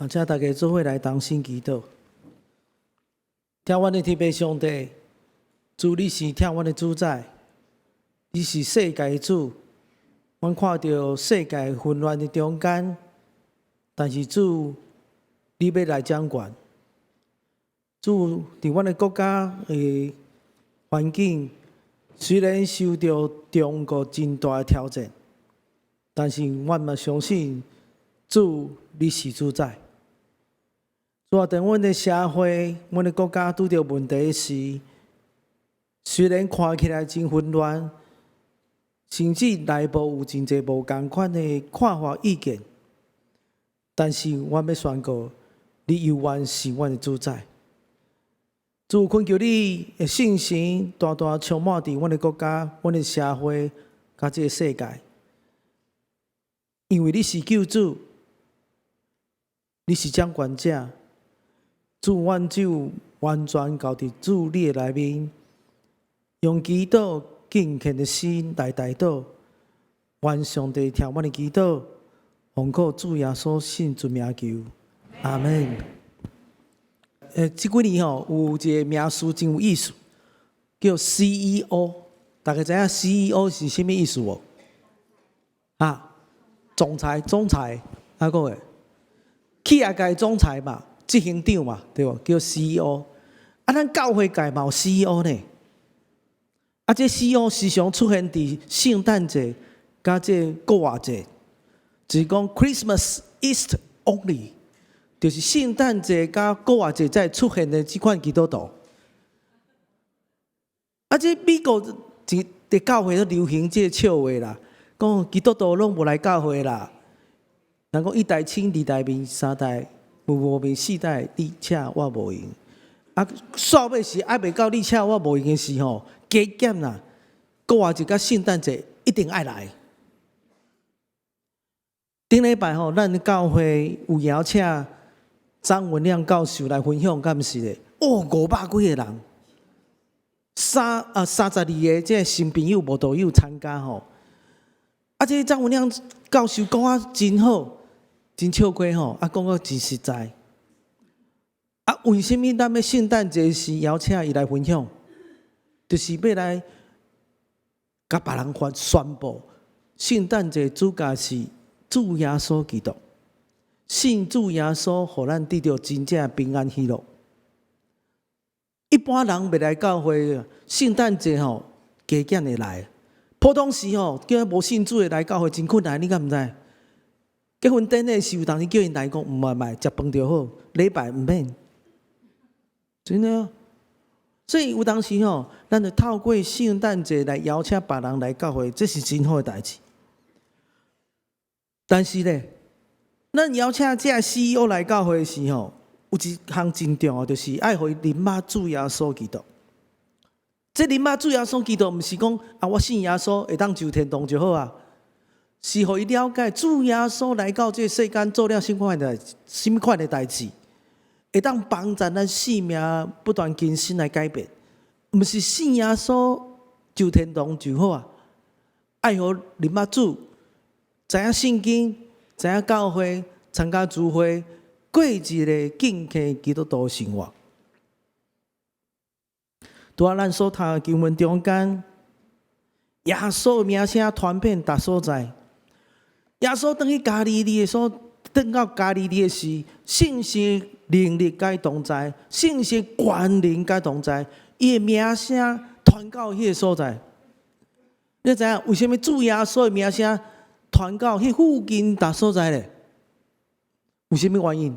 啊，請大家做伙來同心祈禱。疼阮的天父上帝，主你是疼阮的主宰，你是世界的主。阮看著世界混亂的中間，但是主，你欲來掌權。主，佇阮的國家的環境，雖然受著中國真大的挑戰，但是阮嘛相信主，你是主宰。主啊，當阮的社會、阮的國家拄著問題時，雖然看起來真混亂，甚至內部有真濟無仝款的看法意見，但是阮欲宣告，你猶原是阮的主宰。主，懇求你的聖神大大充滿佇阮的國家、阮的社會、佮這个世界，因為你是救主，你是掌權者。主，阮就完全交佇主你的內面，用祈禱敬虔的心來代禱，願上帝聽阮的祈禱，奉靠主耶穌聖尊名求，阿門。這幾年吼有一個名詞真有意思，叫 CEO。大家知影 CEO 是啥物意思無？啊，總裁，總裁，啊閣會，企業界總裁嘛，執行長嘛，對無？叫 CEO。啊，咱教會界嘛有 CEO 呢。啊，這 CEO 時常出現佇聖誕節佮這復活節，就是講 Christmas Easter only。就是聖誕節佮復活節才會出現的這款基督徒。啊，這美國佇教會都流行這个笑話啦，講基督徒攏無來教會啦。人講一代親，二代面，三代無面，四代你請我無閒。啊，煞尾是還袂到你請我無閒的時候，加減啦，復活節佮聖誕節一定愛來。頂禮拜吼，咱教會有邀請張文亮教授來分享，敢毋是咧？哦，500幾个人，32个這个新朋友、慕道友參加吼。啊，這个張文亮教授講啊真好，真笑虧吼，啊講甲真實在。啊，為啥物咱欲聖誕節時邀請伊來分享？就是欲來共別人發宣布，聖誕節主角是主耶穌基督。信主耶穌，予咱得著真正平安喜樂。一般人袂來教會，聖誕節吼加減會來。普通時吼，叫無信主的來教會真困難，你敢毋知？結婚典禮時有當時叫𪜶來講，毋愛來，食飯就好，禮拜毋免。真的啊！所以有當時吼，咱就透過聖誕節來邀請別人來教會，這是真好的代誌。但是咧，咱邀請這个 CEO 來教會的時候，有一項真重要，就是愛予伊認捌主耶穌基督。這認捌主耶穌基督，毋是講啊，我信耶穌會當上天堂就好啊，是予伊了解主耶穌來到這个世間做了啥物款的代誌，會當幫助咱生命不斷更新來改變。毋是信耶穌上天堂就好啊，愛予認捌主，知影聖經，知影教會，參加聚會，過一个敬虔基督徒生活。拄仔咱所讀的經文中間，耶穌的名聲傳遍逐所在。耶穌轉去加利利的所，轉到加利利的時，聖神能力佮伊同在，聖神權能佮伊同在，伊的名聲傳到彼个所在。你知影為啥物主耶穌的名聲傳到彼附近逐所在咧？有啥物原因？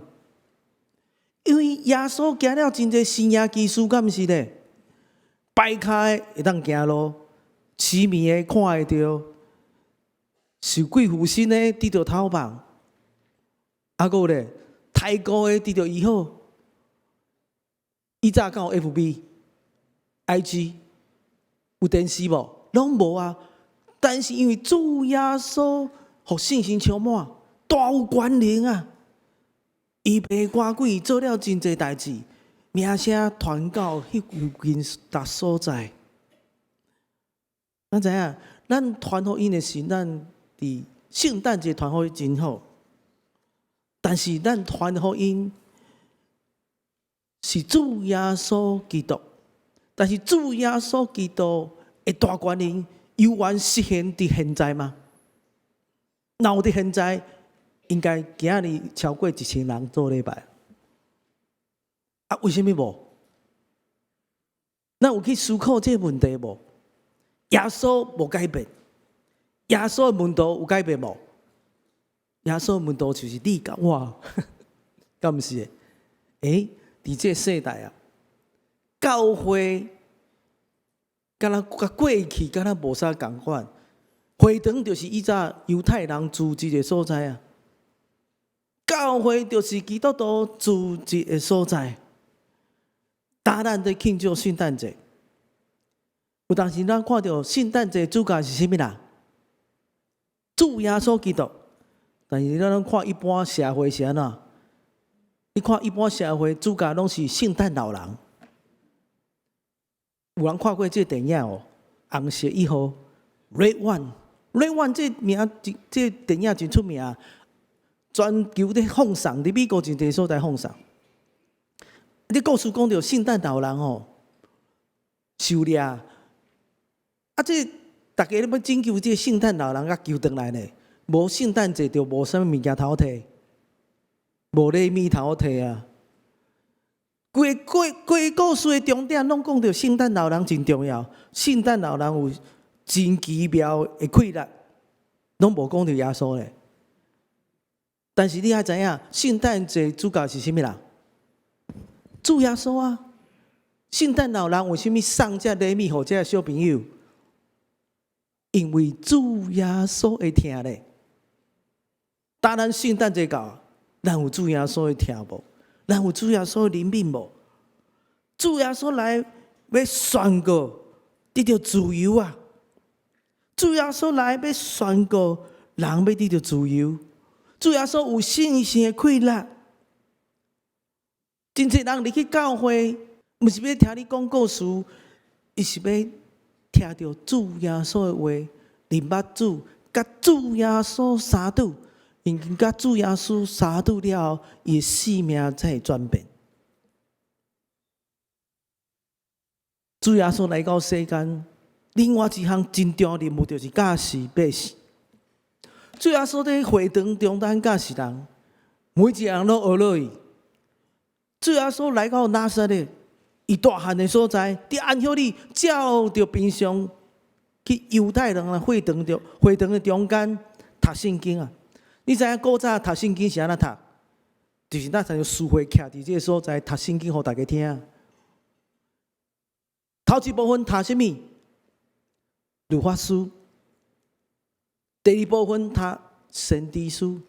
因為耶穌行了真濟神蹟奇事，敢毋是咧？跛跤的會當行路，痴迷的看會著，受鬼附身的得著透放，啊，閣有咧，胎痀的得著醫好。以早敢有 FB、IG，有電視無？攏無啊！但是因為主耶穌予聖神充滿，大有權能啊！伊袂趕鬼，做了真濟代誌，名聲傳到彼附近逐所在。咱知影，咱傳福音的時，咱佇聖誕節傳福音真好。但是咱傳福音是主耶穌基督，但是主耶穌基督的大權能猶原實現佇現在嗎？若有佇現在，應該今仔日超過1000人做禮拜。啊，為啥物無？咱有去思考這個問題無？耶穌無改變，耶穌的門徒有改變無？耶穌的門徒就是你佮我，敢毋是？欸，佇這個世代啊，教會敢若佮過去敢若無啥仝款。會堂就是以早猶太人聚集的所在啊，教會就是基督徒聚集的所在。當咱佇慶祝聖誕節，有當時咱看著聖誕節主角是啥物人？主耶穌基督。但是咱攏看一般社會是按怎？你看一般社會主角攏是聖誕老人。有人看過這個電影哦？紅色一號，Red One，Red One 這名，這個電影真出名，全球咧放送，佇美國真濟所在放送。你故事講著聖誕老人吼，狩獵啊！這逐家咧欲拯救這個聖誕老人，共救轉來呢？無聖誕節就無啥物物件通摕，無禮物通摕啊！規個規故事的重點攏講著聖誕老人真重要，聖誕老人有真奇妙的氣力，攏無講著耶穌咧。但是你愛知影，聖誕節主角是啥物人？主耶穌啊！聖誕老人為啥物送這禮物予這個小朋友？因為主耶穌會疼咧。當咱聖誕節到，咱有主耶穌的疼無？咱有主耶穌的憐憫無？主耶穌來欲宣告得著自由啊！主耶穌來欲宣告人欲得著自由。主耶穌有聖神的氣力。真濟人入去教會，毋是欲聽你講故事，伊是欲聽著主耶穌的話，認捌主，佮主耶穌相拄，因為佮主耶穌相拄了後，伊的生命才會轉變。主耶穌來到世間，另外一項真重要任務就是教示百姓。主耶穌佇會堂中間教示人，每一個人攏學落去。主耶穌來到拿撒勒，伊大漢的所在，佇安息日照著平常去猶太人的會堂中，會堂的中間讀聖經啊。你知影古早讀聖經是按怎讀？就是咱親像司會徛佇這个所在讀聖經，予大家聽。頭一部分讀啥物？律法書。第二部分讀先知書。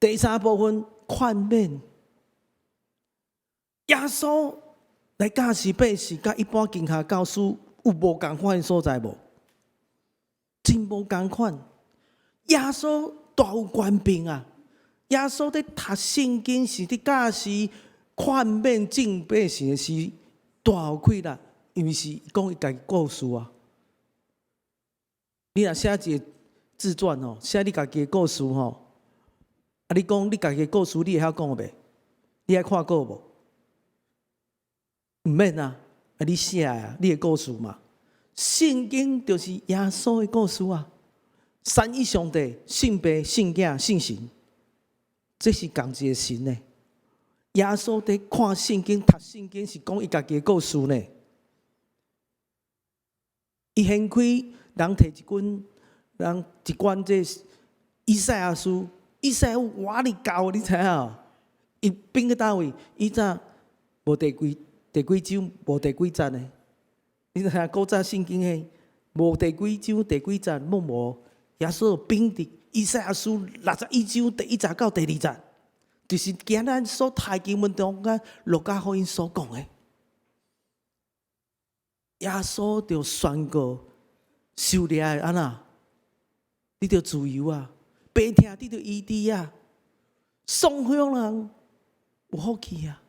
第三部分勸勉。耶穌來教示百姓，佮一般經學教師有無仝款的所在無？真無仝款。耶穌大有權柄啊！耶穌佇讀聖經是佇教示勸勉眾百姓的時，大有氣力，因為是講伊家己故事啊。你若寫一個自傳吼，寫你家己的故事吼，啊，你講你家己的故事，你會曉講袂？你愛看過無？毋免啊，啊你寫啊，你的故事嘛。聖經就是耶穌的故事啊。三一上帝，聖父、聖囝、聖神，這是仝一個神呢。耶穌佇看聖經、讀聖經，是講伊家己的故事呢。伊掀開人提一卷，人一卷這以賽亞書，以賽亞偌爾厚，你知影？伊變去佗位？以早無第幾第幾章，無第幾節呢？你知影古早聖經的無第幾章、第幾節，攏無。耶穌變佇以賽亞書61章第一節到第二節，就是今咱所讀經文中間路加福音所講的。耶穌就宣告受掠的按怎？得著自由啊！病痛得著醫治啊！喪鄉人有福氣啊！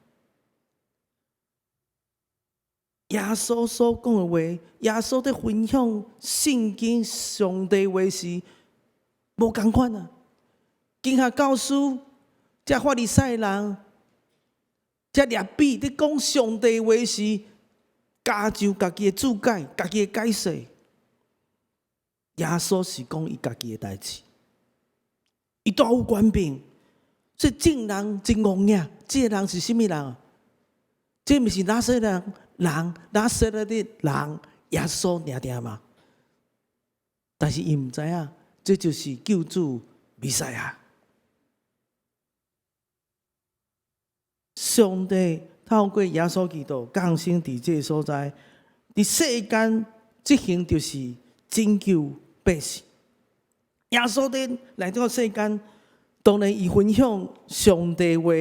耶穌所講的話，耶穌佇分享聖經上帝話時，無仝款啊！經學教師這法利賽人，這拉比佇講上帝話時，加上家己的注解、家己的解釋。耶穌是講伊家己的代誌，伊大有權柄，所以眾人真戇影。這个人是啥物人？這毋是拿撒勒人，拿撒勒的人耶穌爾爾嗎？但是伊毋知影，這就是救主彌賽亞。上帝透過耶穌基督降生佇這个所在，佇世間執行就是拯救百姓。耶穌佇來到世間，當然伊分享上帝話，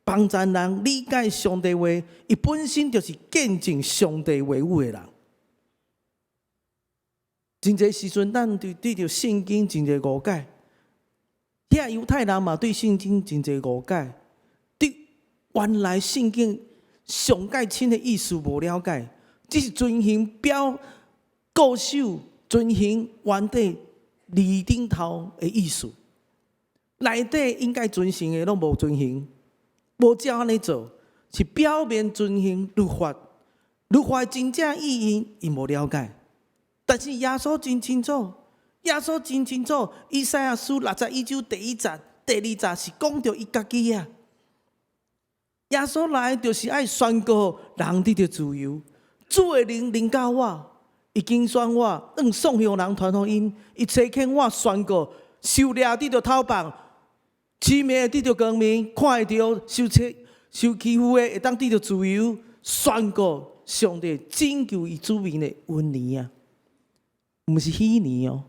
幫助人理解上帝話。伊本身就是見證上帝話語的人。真濟時陣，咱對著聖經真濟誤解。遐猶太人嘛對聖經真濟誤解，對原來聖經上蓋深的意思無了解，只是遵行表固守遵行原底字頂頭的意思，內底應該遵行的攏無遵行，無照按呢做，是表面遵行律法，律法的真正意義𪜶無了解。但是耶穌真清楚，耶穌真清楚，以賽亞書61章第一節、第二節是講著伊家己啊。耶穌來就是愛宣告人得著自由，主的靈臨到我，伊揀選我，向喪鄉人傳福音，伊差遣我宣告，受掠得著透放，痴迷得著光明，看會著受欺負的會當得著自由，宣告上帝拯救伊子民的恩年啊！毋是喜年哦，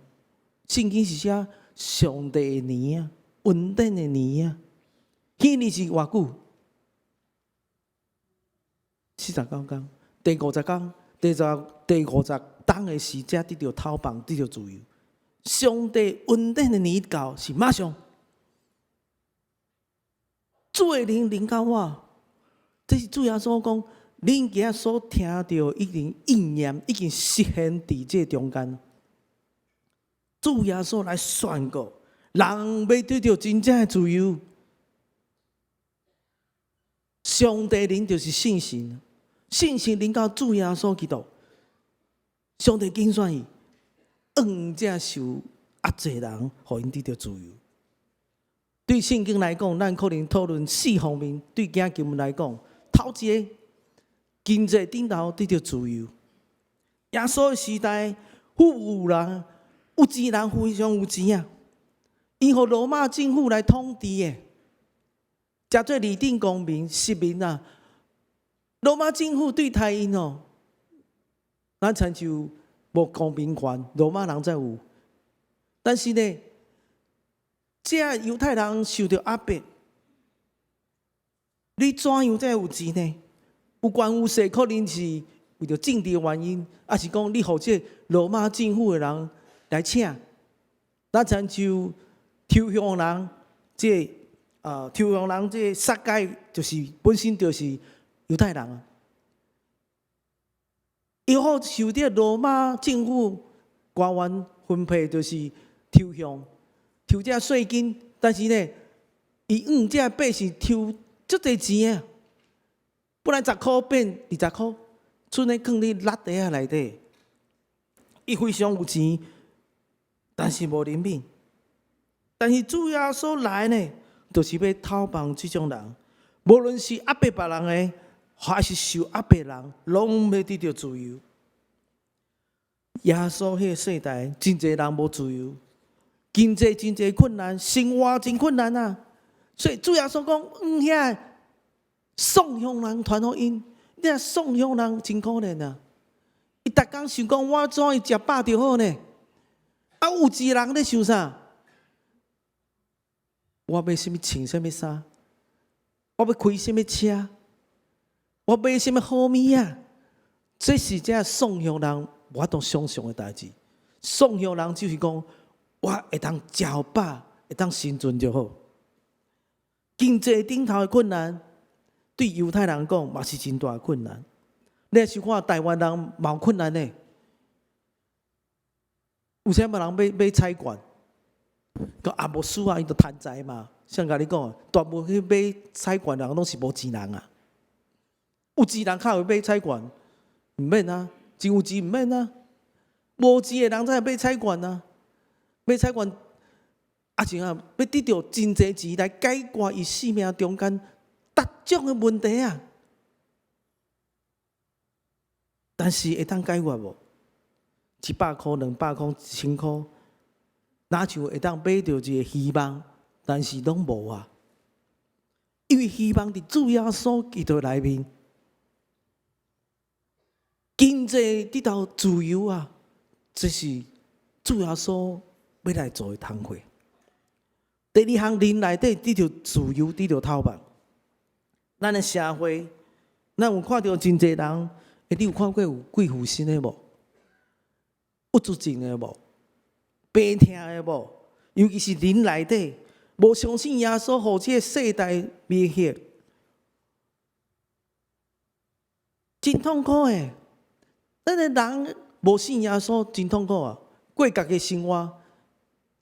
聖經是寫上帝的年啊，恩典的年啊。喜年是偌久？49工，第五十工，第五十冬的時才得著透放，得著自由。上帝恩典的年到是馬上，主的靈臨到我，這是主耶穌講，恁今仔所聽著已經應驗，已經實現佇這中間。主耶穌來宣告，人欲得著真正的自由。上帝靈就是聖神，聖神臨到主耶穌基督，上帝揀選伊，向這受壓制人，予𪜶得著自由。對聖經來講，咱可能討論四方面。對今經文來講，頭一个經濟頂頭得著自由。耶穌的時代，富有人、有錢人非常有錢啊，𪜶予羅馬政府來統治的，成做二等公民、市民啊。羅馬政府對待𪜶哦，咱親像無公民權，羅馬人才有。但是呢，這猶太人受著壓迫，你怎樣才有錢呢？有權有勢，可能是為著政治原因，抑是講你予這羅馬政府的人來請，咱親像抽象人，這抽象人這撒該就是本身就是猶太人啊，伊好受著羅馬政府官員分配，就是抽象。抽這稅金，但是呢，伊向這百姓抽足濟錢啊！本來10箍變20箍，賰咧囥佇籃袋仔內底。伊非常有錢，但是無憐憫。但是主耶穌來呢，就是欲透放這種人，無論是壓迫別人的，還是受壓迫人，攏欲得著自由。耶穌彼个世代，真濟人無自由。經濟真濟困難，生活真困難啊！所以主耶穌講，向遐喪鄉人傳福音，你若喪鄉人真可憐啊！伊逐工想講，我怎樣食飽就好呢？啊，有錢人咧想啥？我欲啥物穿啥物衫？我欲開啥物車？我買啥物好物仔？這是這喪鄉人無法度想象的代誌。喪鄉人就是講，我會當食飽，會當生存就好。經濟頂頭的困難，對猶太人講嘛是真大的困難。你若是看台灣人嘛有困難呢？有啥物人欲買彩券？閣也無輸啊，伊就趁財嘛。像共你講，大部分去買彩券人攏是無錢人啊。有錢人較會買彩券，毋免啊，真有錢毋免啊。無錢的人才會買彩券啊，買彩券啊像啊，欲得著真濟錢來解決伊生命中間逐種的問題啊。但是會當解決無？100箍、200箍、1000箍，若像會當買著一個希望，但是攏無啊。因為希望佇主耶穌基督內面，經濟得到自由啊！這是主耶穌欲來做的工課。第二項，靈內底得著自由，得著透望。咱的社會，咱有看著真濟人，欸，你有看過有鬼附身的無？鬱卒症的無？病痛的無？尤其是靈內底，無相信耶穌，予這個世代迷惑，真痛苦的。咱的人無信耶穌，真痛苦啊！過家己生活，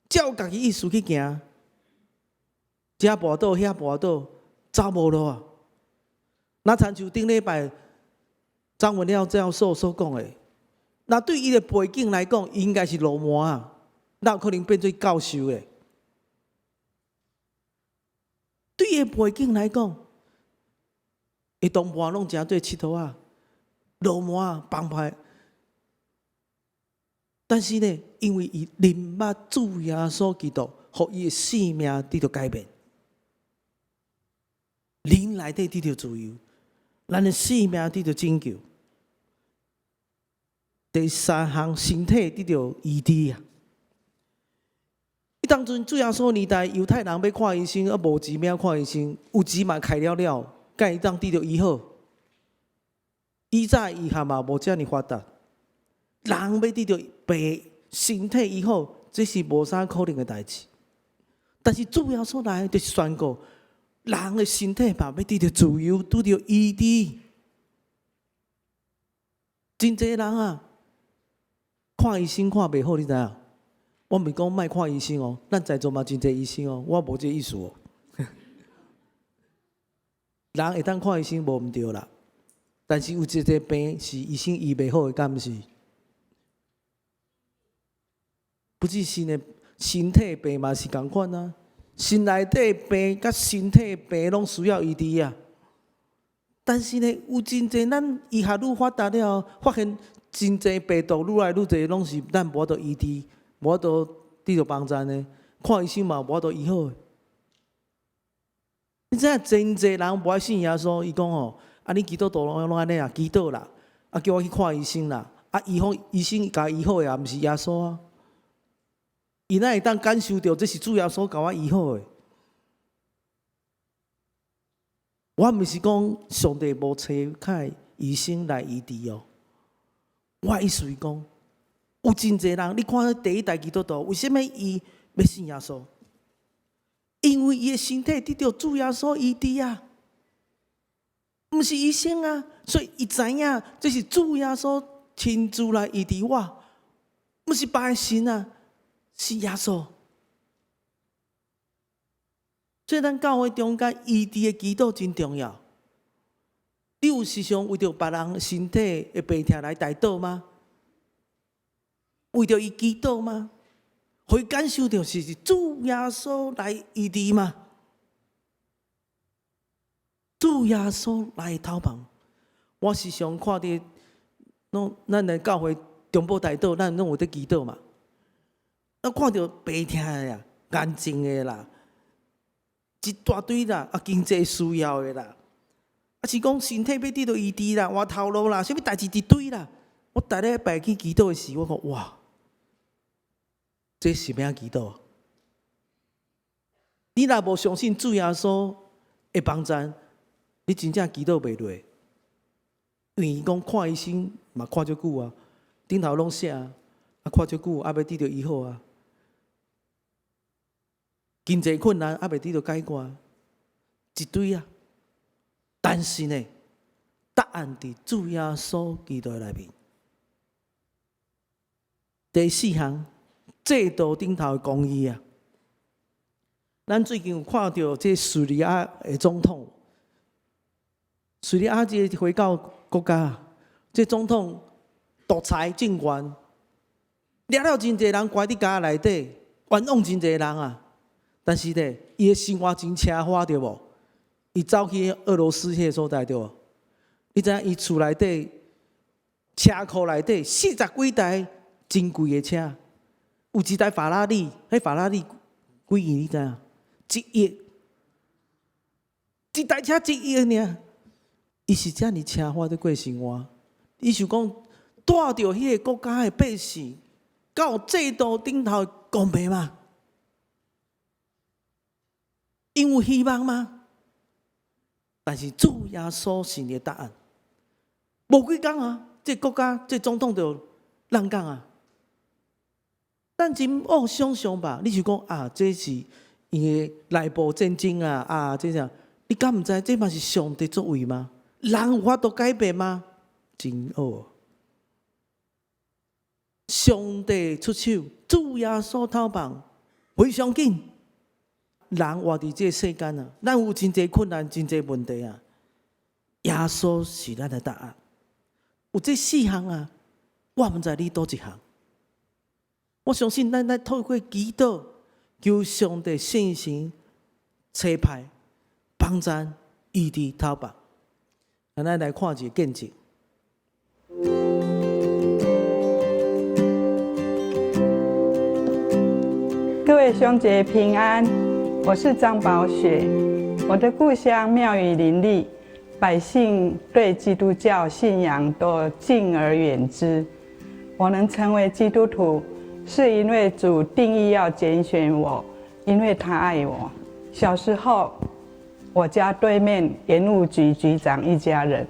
照家己意思去行，這跋倒，遐跋倒，走無路啊！若親像頂禮拜張文耀教授所講的，若對伊的背景來講，應該是鱸鰻啊，哪有可能變做教授的？對伊的背景來講，伊同伴攏誠做𨑨迌仔，鱸鰻啊，幫派。但是呢，因為伊認捌主耶穌基督，予伊的生命得著改變，靈內底得著自由，咱的生命得著拯救。第三項，身體得著醫治啊！彼當陣主耶穌年代，猶太人欲看醫生，啊無錢欲看醫生，有錢嘛開了了，敢會當得著醫好？以早醫學嘛無遮爾發達，人欲得著病，身體醫好，這是無啥可能的代誌。但是主耶穌來就是宣告，人的身體嘛欲得著自由，得著醫治。真濟人啊，看醫生看袂好，你知影？我毋是講莫看醫生哦，咱在座嘛真濟醫生哦，我無這個意思哦。人會當看醫生無毋對啦，但是有一個病是醫生醫袂好的，敢毋是？不只是呢，身體病嘛是仝款啊，心內底病佮身體病攏需要醫治啊。但是呢，有真濟咱醫學愈發達了後，發現真濟病毒愈來愈濟，攏是咱無法度醫治，無法度得著幫助的。看醫生嘛無法度醫好的。你知影真濟人無愛信耶穌，伊講吼，啊你基督徒攏攏按呢啊，祈禱啦，啊叫我去看醫生啦，啊醫好醫生共醫好的也毋是耶穌啊。伊哪會當感受著這是主耶穌共我醫好的？我毋是講上帝無差遣醫生來醫治哦。我意思是講，有真濟人，你看第一代基督徒，為啥物伊欲信耶穌？因為伊的身體得著主耶穌醫治啊，毋是醫生啊，所以伊知影這是主耶穌親自來醫治我，毋是別个神啊。是耶穌，所以咱教會中間醫治的祈禱真重要。你有時常為著別人身體的病痛來代禱嗎？為著伊祈禱嗎？予伊感受著是主耶穌來醫治嗎？主耶穌來透望。我時常看著，攏咱的教會中保代禱，咱攏有佇祈禱嘛。我看著病痛的啦，癌症的啦，一大堆啦，啊經濟需要的啦，啊是講身體欲得著醫治啦，換頭路啦，啥物代誌一堆啦。我逐禮拜去祈禱的時，我講哇，這是欲按怎祈禱？你若無相信主耶穌會幫助，你真正祈禱袂落。因為伊講看醫生嘛看足久啊，頂頭攏寫啊，看足久猶未得著醫好啊。經濟困難猶未得著解決，一堆啊。但是呢，答案佇主耶穌基督內面。第四項，制度頂頭的公義啊。咱最近有看著這敘利亞的總統，敘利亞這個回教國家，這總統獨裁政權，掠了真濟人關佇監內底，冤枉真濟人啊！但是咧，伊的生活真奢華對無？伊走去俄羅斯彼個所在對無？你知影伊厝內底車庫內底四十幾台真貴的車，有一台法拉利，彼法拉利幾錢你知影？1億，一台車1億爾。伊是遮爾奢華佇過生活，伊想講帶著彼個國家的百姓，到制度頂頭公平嗎？𪜶有希望嗎？但是主耶穌是你的答案。無幾工啊，這個國家這總統就爛崗啊。咱真惡想像吧？你是講啊，這是伊的內部戰爭啊啊，這啥？你敢毋知這嘛是上帝作為嗎？人有法度改變嗎？真好。上帝出手，主耶穌頭放，非常緊。人活佇這個世間啊，咱有真濟困難，真濟問題啊。耶穌是咱的答案。有這四項啊，我毋知你佗一項。我相信咱來透過祈禱，求上帝聖神差派幫贊醫治頭髮。咱來看一個見證。各位兄姐平安，我是張寶雪。我的故鄉廟宇林立，百姓對基督教信仰都敬而遠之。我能成為基督徒，是因為主定意要揀選我，因為他愛我。小時候，我家對面鹽務局局長一家人，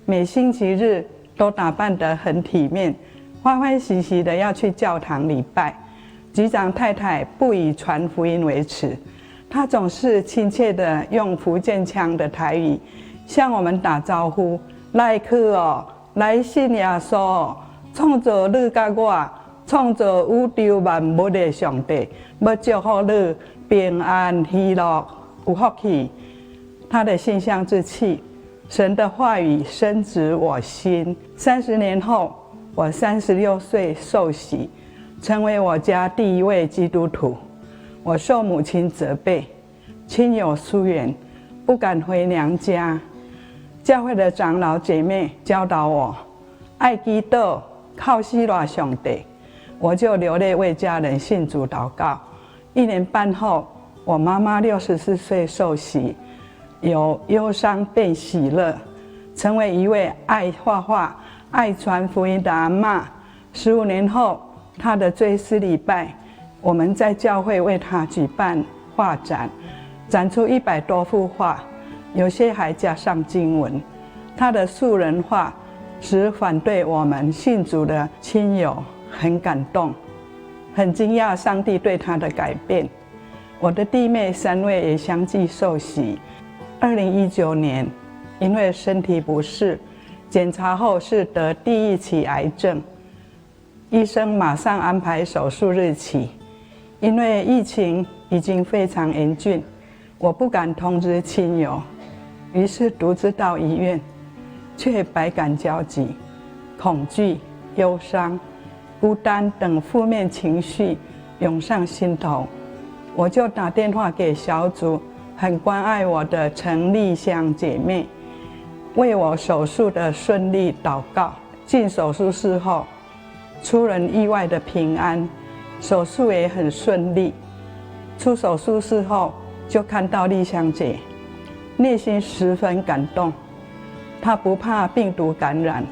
每星期日都打扮得很體面，歡歡喜喜的要去教堂禮拜。局長太太不以傳福音為恥，她總是親切的用福建腔的台語向我們打招呼：來去哦，來信耶穌，創造你佮我，創造宇宙萬物的上帝，欲祝福你平安喜樂有福氣。他的馨香之氣，神的話語深植我心。30年後，我36歲受洗，成為我家第一位基督徒。我受母親責備，親友疏遠，不敢回娘家。教會的長老姐妹教導我，愛祈禱，靠死賴上帝。我就流淚為家人信主禱告。一年半後，我媽媽64歲受洗，由憂傷變喜樂，成為一位愛畫畫、愛傳福音的阿嬤。15年後，她的追思禮拜，我們在教會為她舉辦畫展，展出100多幅畫，有些還加上經文。她的素人畫使反對我們信主的親友很感動，很驚訝上帝對她的改變。我的弟妹三位也相繼受洗。2019年，因為身體不適，檢查後是得第一期癌症，醫生馬上安排手術日期。因為疫情已經非常嚴峻，我不敢通知親友，於是獨自到醫院，卻百感交集，恐懼、憂傷、孤單等負面情緒湧上心頭，我就打電話給小組很關愛我的陳麗香姐妹，為我手術的順利禱告。進手術室後，出人意外的平安，手術也很順利。出手術室後，就看到麗香姐，內心十分感動。她不怕病毒感染，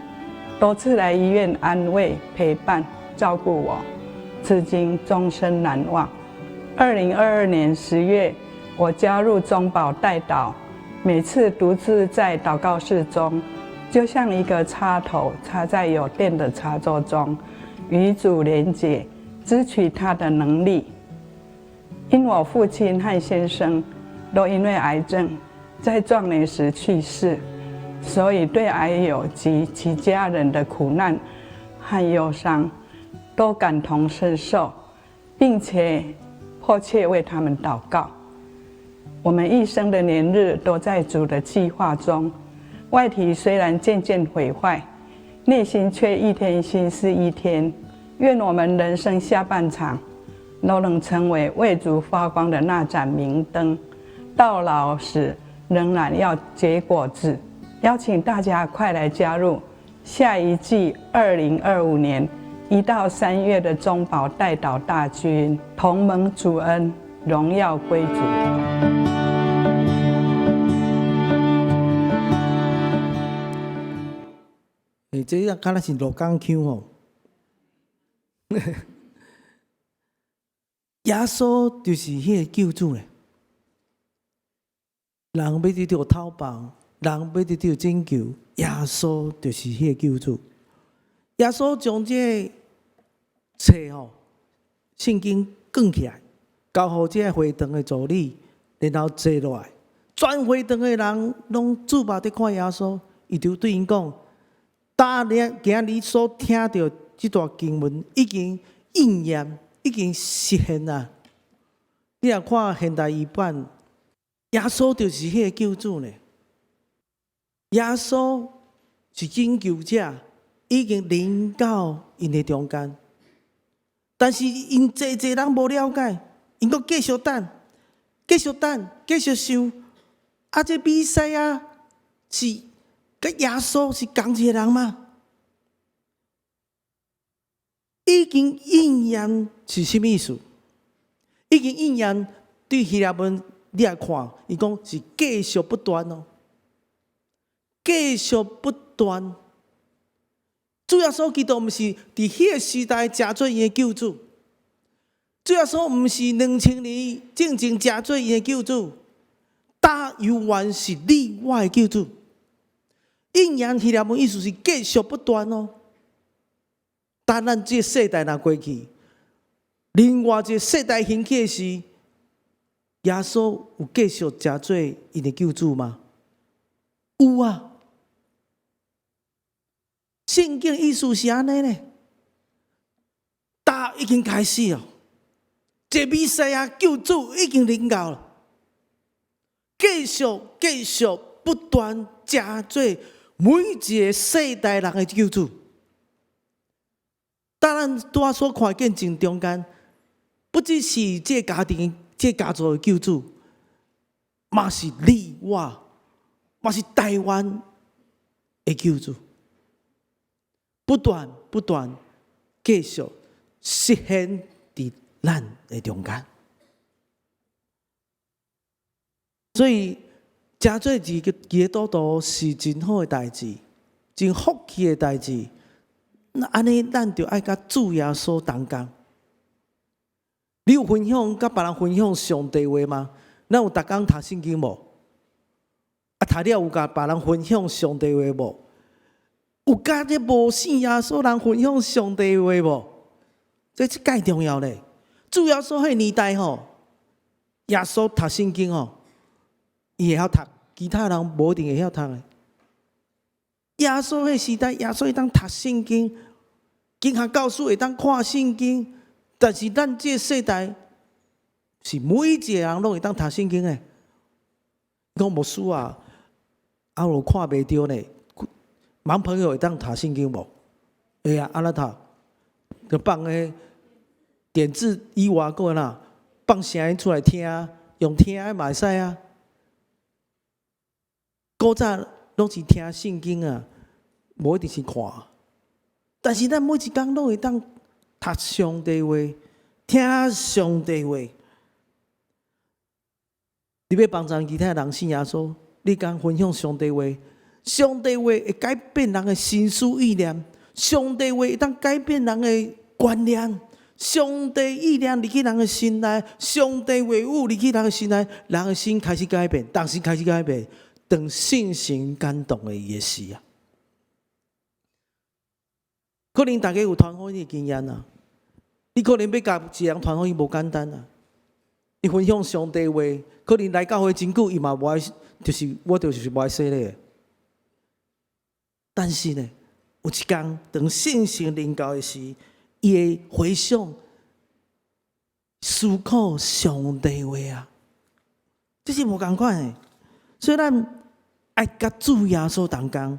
多次來醫院安慰、陪伴、照顧我，至今終身難忘。2022年10月，我加入中保代禱，每次獨自在禱告室中，就像一個插頭插在有電的插座中，與主連結，支取他的能力。因我父親和先生都因為癌症在壯年時去世，所以對癌友及其家人的苦難和憂傷都感同身受，並且迫切為他們禱告。我們一生的年日都在主的計劃中，外體雖然漸漸毀壞，內心卻一天新似一天。願我們人生下半場都能成為為主發光的那盞明燈，到老時仍然要結果子。邀請大家快來加入下一季2025年1到3月的中保代禱大軍，同蒙主恩，榮耀歸主。欸，這個敢若是鹿港腔哦。耶穌就是彼个救主咧。人欲得著透放，人欲得著拯救，耶穌就是彼个救主。耶穌將這个冊吼，聖經卷起來，交予這个會堂的助理，然後坐落來。全會堂的人攏注目佇看耶穌，伊就對𪜶講：今日今仔日所聽著這段經文已經應驗，已經實現啊！你若看現代譯版，耶穌就是彼个救主呢。耶穌是拯救者，已經臨到𪜶的中間，但是𪜶濟濟人無了解，𪜶閣繼續等，繼續等，繼續想，啊，這彌賽亞是佮耶穌是仝一個人嗎？已經應驗是啥物意思？已經應驗對希臘文你來看，伊講是繼續不斷哦，繼續不斷。主耶穌基督毋是佇彼个時代成做𪜶的救主，主耶穌毋是2000年進前成做𪜶的救主，今猶原是你我的救主。應驗希臘文意思是繼續不斷哦。當咱這个世代若過去，另外一个世代興起的時，耶穌有繼續成做𪜶的救主嗎？有啊。聖經意思是按呢咧，今已經開始了，這彌賽亞救主已經臨到了，繼續繼續不斷成做每一个世代人的救主。當咱拄仔所看見正中間，不只是這个家庭、這个家族的救主，嘛是你我，嘛是台灣的救主。不斷不斷繼續實現佇咱的中間，所以成做一个基督徒是真好的代誌，真福氣的代誌。那按呢，咱就愛佮主耶穌同工。你有分享佮別人分享上帝話嗎？咱有逐工讀聖經無？啊，讀了有共別人分享上帝話無？有佮這無信耶穌人分享上帝話無？這是蓋重要咧。主耶穌彼年代吼，耶穌讀聖經吼，伊會曉讀，其他人無一定會曉讀的。耶穌彼時代，耶穌會當讀聖經，經學教師會當看聖經，但是咱這個世代是每一個人攏會當讀聖經的。講牧師啊，啊有看袂著呢？盲朋友會當讀聖經無？會啊，按怎讀？就放彼點字以外，閣哪放聲音出來聽，用聽的嘛會使啊。古早攏是聽聖經啊，無一定是看。但是咱每一工攏會當讀上帝話，聽上帝話。你欲幫助其他人信耶穌，你敢分享上帝話？上帝話會改變人的心思意念，上帝話會當改變人的觀念，上帝意念入去人的心內，上帝話語入去人的心內，人的心開始改變，當時開始改變，當聖神感動的伊的時啊。可能大家有傳福音的經驗啊，你可能欲共一個人傳福音無簡單啊。你分享上帝話，可能來教會真久，伊嘛無愛，就是我就是無愛洗禮。但是呢，有一天當聖神臨到的時，伊會回想思考上帝話啊，這是無仝款的。所以咱愛佮主耶穌同工，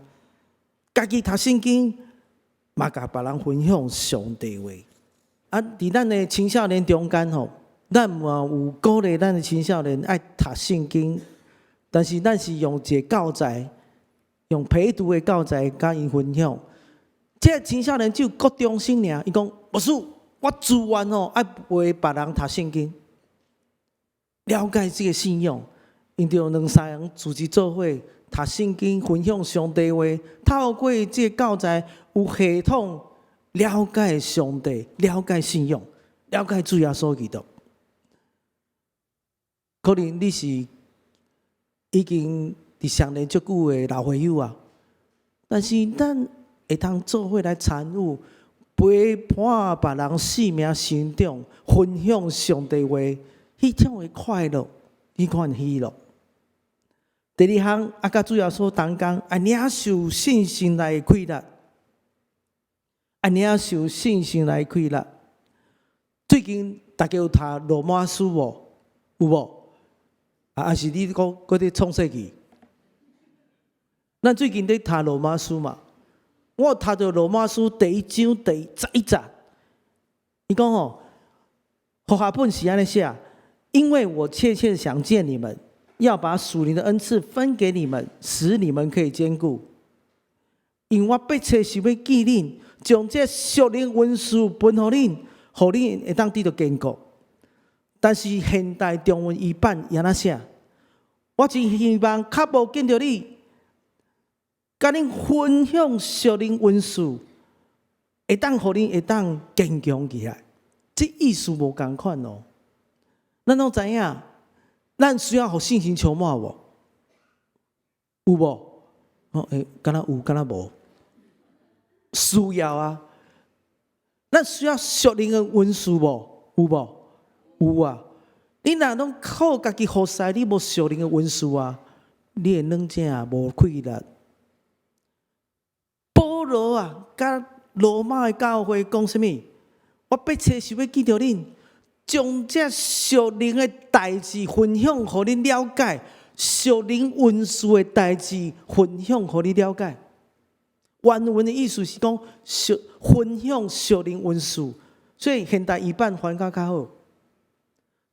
家己讀聖經，嘛共別人分享上帝話。啊，佇咱的青少年中間吼，咱嘛有鼓勵咱的青少年愛讀聖經，但是咱是用一個教材，用陪讀的教材共𪜶分享。這個青少年只有國中生爾，伊講牧師，我自願哦，愛陪別人讀聖經，了解這個信仰。𪜶著兩三個人組織做伙讀聖經，分享上帝話，透過這個教材有系統了解上帝，了解信仰，了解主耶穌基督。可能你是已經佇相連足久的老會友啊，但是咱會通做伙來參與，陪伴別人生命成長，分享上帝話，彼種的快樂，彼款喜樂。第二項，啊，佮主耶穌同工，愛領受聖神來的氣力，愛領受聖神來的氣力。最近大家有讀羅馬書無？有無？啊，還是你閣閣佇創世記？咱最近佇讀羅馬書嘛，我讀著羅馬書第一章第11節，伊講吼，和合本是按呢寫，因為我切切想見你們，要把屬靈的恩賜分給你們，使你們可以堅固。因為我迫切想欲見恁，將這屬靈恩賜分予恁，予恁會當得著堅固。但是現代中文譯版按怎寫？我真希望較無見著你，佮恁分享屬靈恩賜，會當予恁會當堅強起來。這意思無仝款哦。咱攏知影，咱需要予聖神充滿無？有無？哦，欸，敢若有，敢若無？需要啊！咱需要屬靈的恩賜無？有無？有啊！你若攏靠家己服侍，你無屬靈的恩賜啊，你會軟正無氣力。保羅啊，佮羅馬的教會講啥物？我迫切想欲見著恁，將這屬靈的代誌分享予恁了解，屬靈恩賜的代誌分享予你了解。原文的意思是講，分享屬靈恩賜，所以現代譯版翻較較好，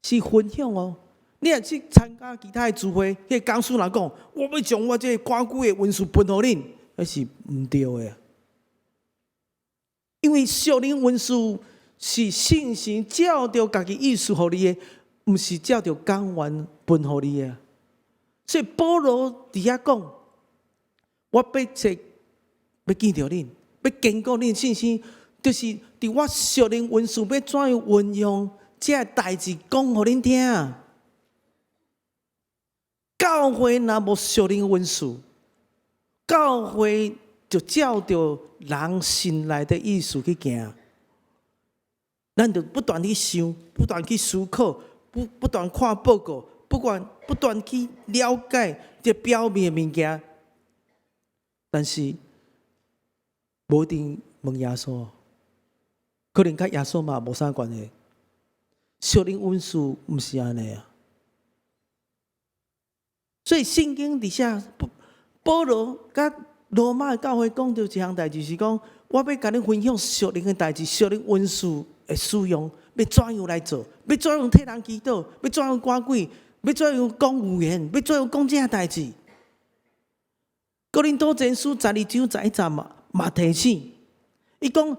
是分享哦。你若去參加其他的聚會，彼個講師若講，我欲將我這個趕鬼的恩賜分予恁，彼是毋對的。因為屬靈恩賜是聖神照著家己意思予你的，毋是照著講員分予你的。所以保羅佇遐講，我迫切欲見著恁，欲堅固恁信心，就是佇我屬靈恩賜欲怎樣運用，這個代誌講予恁聽。教會若無屬靈恩賜，教會就照著人心內的意思去行。咱就不斷去想，不斷去思考，不斷看報告，不管不斷去了解這表面的物件，但是無一定問耶穌，可能佮耶穌嘛無啥關係。屬靈恩賜毋是按呢啊，所以聖經佇寫保羅佮羅馬的教會講著一項代誌，是講我欲共恁分享屬靈的代誌，屬靈恩賜的使用，欲怎樣來做？欲怎樣替人祈禱？欲怎樣趕鬼？欲怎樣講預言？欲怎樣講這代誌？哥林多前書12章11節嘛，嘛提醒，伊講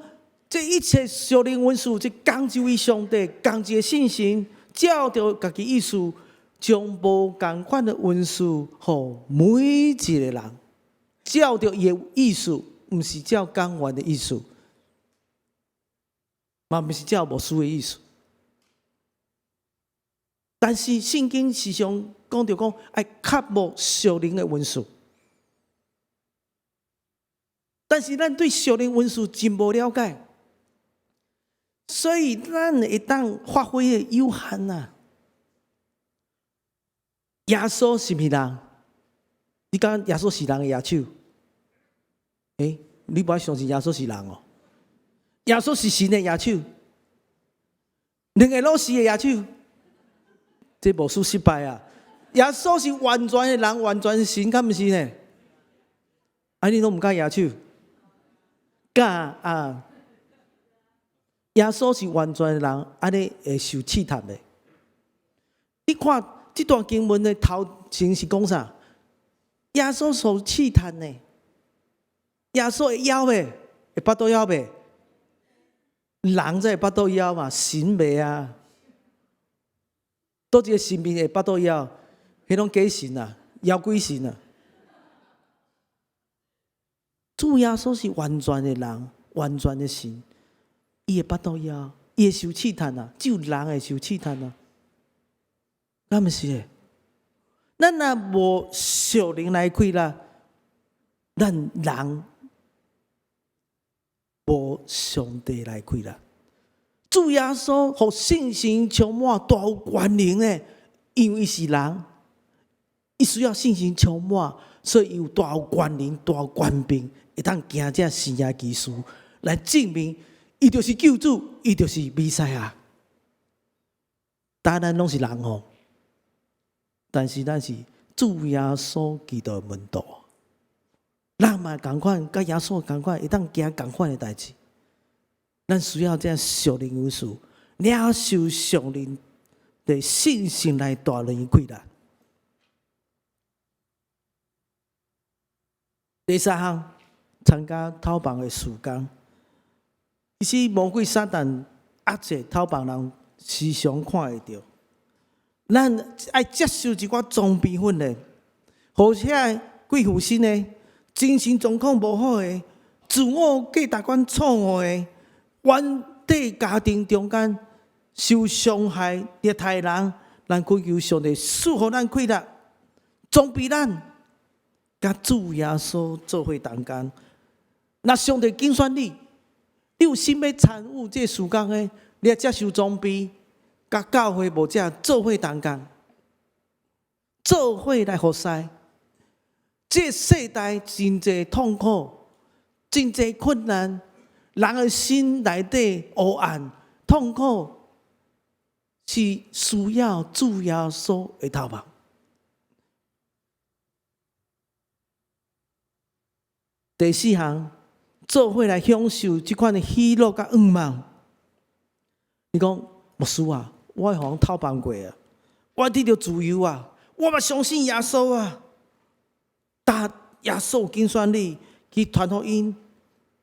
這一切屬靈恩賜，這仝一位上帝，仝一個聖神，照著家己意思，將無仝款的恩賜予每一個人，照著伊的意思，毋是照講員的意思，嘛毋是照牧師的意思。但是聖經時常講著講，愛渴慕屬靈的恩賜。但是咱對屬靈恩賜真無了解，所以咱會當發揮的有限啊。耶穌是毋是人？你感覺耶穌是人的舉手？欸，你無愛相信耶穌是人哦？耶穌是神的舉手，兩個攏是的舉手，這牧師失敗啊！耶穌是完全的人，完全神，敢毋是呢？啊，你攏毋敢舉手？敢啊！耶穌是完全的人，按呢會受試探的。你看這段經文的頭前是講啥？耶穌受試探呢？耶穌會枵袂？會腹肚枵袂？人才會腹肚枵嘛，神袂啊！佗一个神明會腹肚枵？彼攏假神啊，妖鬼神啊！主耶穌是完全的人，完全的神，伊會腹肚枵，伊會受試探啊，只有人會受試探啊，敢毋是？咱若無屬靈來氣力，咱人無上帝來氣力。主耶穌予聖神充滿，大有權能的，因為伊是人，伊需要聖神充滿，所以伊有大有權能、大有權柄，會當行這神蹟奇事來證明伊就是救主，伊就是彌賽亞。當然攏是人吼，但是咱是主耶穌基督的門徒，咱嘛仝款，佮耶穌仝款，會當行仝款的代誌。咱需要這屬靈恩賜，領受上靈的信心來帶領氣力。第三項，參加討房的事工。其實魔鬼撒旦壓制討房人，時常看會著。咱愛接受一寡裝備訓練，予遐貴婦心的精神狀況無好的，自我價值觀錯誤的，原底家庭中間受傷害虐待人，咱懇求上帝賜予咱氣力，裝備咱，佮主耶穌做伙同工。若上帝揀選你，你有心欲參與這事工的，你愛接受裝備，佮教會牧者做伙同工，做伙來服侍。這世代真濟痛苦，真濟困難，人的心內底黑暗、痛苦，是需要主耶穌的頭目。第四項，做伙來享受這款的喜樂佮願望。你講牧師啊，我予人討放過啊，我得著自由啊，我嘛相信耶穌啊。但耶穌揀選你去傳福音，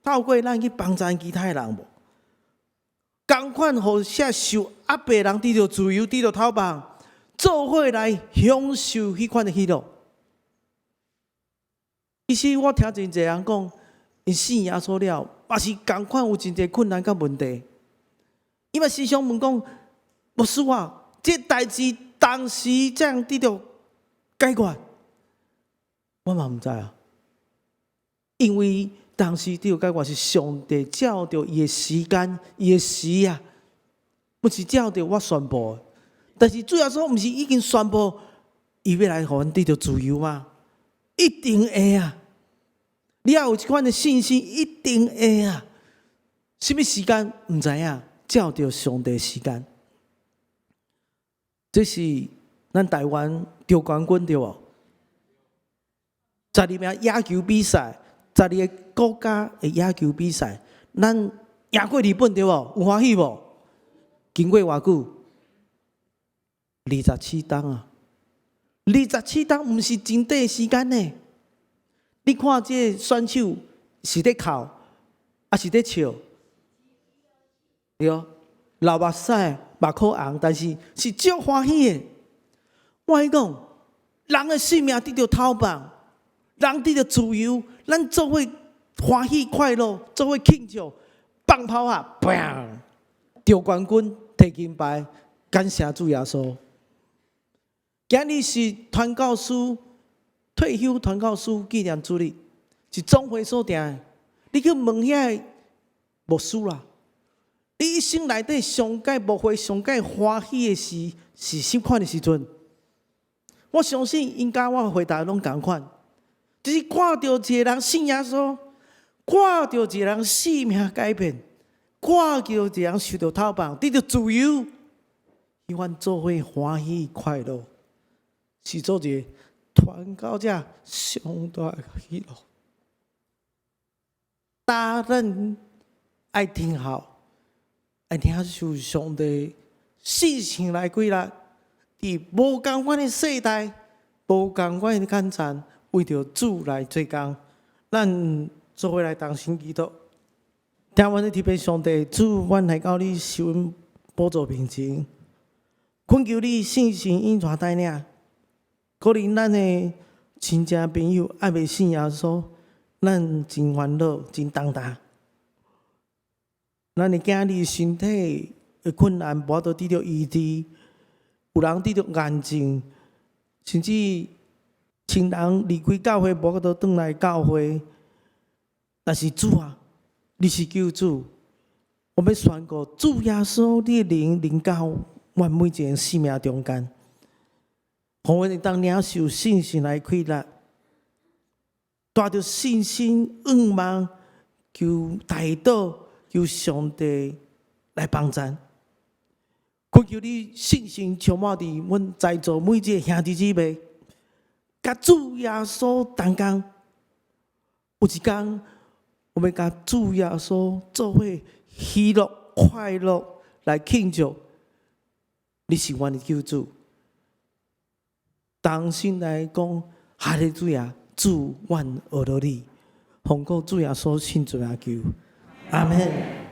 透過咱去幫助其他的人無？仝款予遐受壓迫人得著自由，得著透放，做伙來享受彼款的喜樂。其實我聽真濟人講，𪜶信耶穌了，嘛是仝款有真濟困難佮問題。伊嘛時常問講，牧師啊，這代誌當時怎樣得著解決？我嘛毋知啊，因為當時得著解決是上帝照著伊的時間、伊的時啊，毋是照著我宣布的。但是主耶穌毋是已經宣布，伊欲來予阮得著自由嗎？一定會啊！你要有這款的信心，一定會啊！啥物時間毋知影，照著上帝時間。這是咱台灣得冠軍對無？12名野球比賽，12个國家的野球比賽，咱贏過日本對無？有歡喜無？經過偌久？27冬啊！27冬毋是真短時間呢。你看這个選手是咧哭，抑是咧笑？對，流目屎，目眶紅，但是是足歡喜的。我共你講，人的性命得著討放，人得著自由，咱做伙歡喜快樂，做伙慶祝，放炮啊，砰！得冠軍，提金牌，感謝主耶穌。今日是傳教士退休傳教士紀念主日，是總會所定的。你去問遐个牧師啦，你一生內底上蓋牧會上蓋歡喜的事是啥款的時陣？我相信𪜶佮我回答攏仝款，就是看著一个人信耶穌，看著一个人性命改變，看著一個人受著討放，得著自由，彼款做伙歡喜快樂。是做一个傳到遮上大的喜樂。大人愛聽候，愛領受上帝聖神來歸來，佇無仝款的世代，無仝款的艱難，為著主來做工，咱做伙來同心祈禱。聽阮的特別上帝，主，阮來到你施恩寶座面前，懇求你聖神引導帶領，鼓勵咱的親戚朋友猶未信耶穌，咱真煩惱，真重擔。咱的囝兒身體的困難，無法度得著醫治，有人得著癌症，甚至親人離開教會，無法度轉來教會。但是主啊，你是救主，我欲宣告主耶穌，你的靈臨到阮每一个生命中間，予阮會當領受信心來氣力，帶著信心仰望，求代禱，求上帝來幫贊。懇求你聖神充滿佇阮在座每一个兄弟姊妹，佮主耶穌同工。有一工，我欲佮主耶穌做伙喜樂快樂來慶祝，你是阮的救主。同心來講，哈利路亞，主，阮學著你，奉靠主耶穌聖名求，阿門。